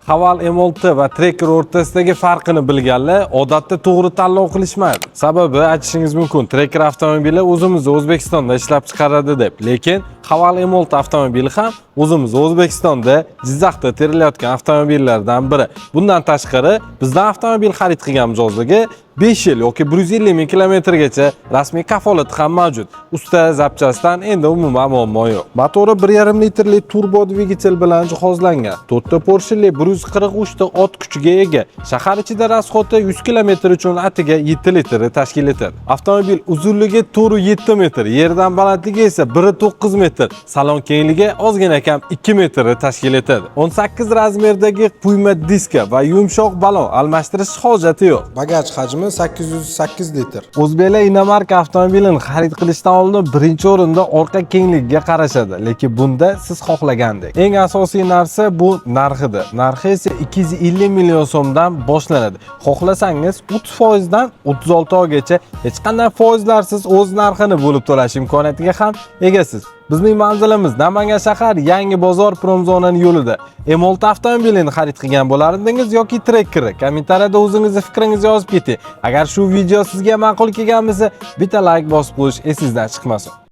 Haval M6 va Tracker o'rtasidagi farqini bilganlar odatda to'g'ri tanlov qilishmaydi. Sababi, aytishingiz mumkin, Tracker avtomobili o'zimizni O'zbekistonda ishlab chiqaradi deb. Lekin Haval M6 avtomobili ham o'zimiz O'zbekistonda, Jizzaxda terilayotgan avtomobillardan biri. Bundan tashqari, bizdan avtomobil xarid qilgan mijozlarga 5 yil yoki 150 ming kilometrgacha rasmiy kafolati ham mavjud. Usta запчасть dan endi umuman muammo yo'q. Motori 1,5 litrli turbo dvigatel bilan jihozlangan. To'rtta porshinli, 143 ta ot kuchiga ega. Shahar ichida расход i 100 kilometr uchun atiga 7 litrni tashkil etadi. Avtomobil uzunligi 4,7 metr, yerdan balandligi esa 1,9 metr. Salon kengligi ozgina kam 2 metrni tashkil etadi. 18 razmerdagi quyma diska va yumshoq balon, almashtirish hojati yo'q. Bagaj hajmi 808 litr. O'zbeklar inomarka avtomobilini xarid qilishdan oldin birinchi o'rinda orqa kengligiga qarashadi, lekin bunda siz xohlagandek. Eng asosiy narsa bu narxida. Narxi esa 250 million so'mdan boshlanadi. Xohlasangiz 30% dan 36 oygacha hech qanday foizlarsiz o'z narxini bo'lib to'lash imkoniyatiga ham egasiz. Bizning manzilimiz Namangan shahar, Yangi bozor, Promzonani yo'lida. M6 avtomobilini xarid qilgan bo'lardingiz yoki Trackerni? Kommentariyada o'zingizni fikringizni yozib keting. Agar shu video sizga ma'qul kelgan bo'lsa, bitta like bosib qo'yish esingizdan chiqmasin.